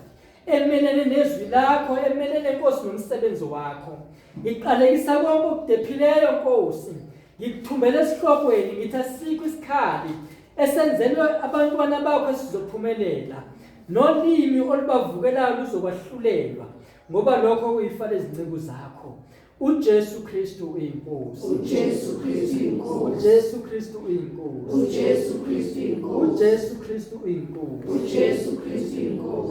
emelene nezwi lakho emelene Nkosi nomsebenzi wakho. Ngiqalekisa konke okudephileyo Nkosi. Ngikuthumbele esihlokweni ngithi asikho isikhali esenzelwe abantwana bakho esizophumelela. Nolimi olubavukelayo luzokwahlulelwa ngoba lokho kuyifa lezinceku zakho. uJesu Kristu uyinkosi. uJesu Kristu uyinkosi. uJesu Kristu uyinkosi. uJesu Kristu uyinkosi. uJesu Kristu uyinkosi. uJesu Kristu uyinkosi.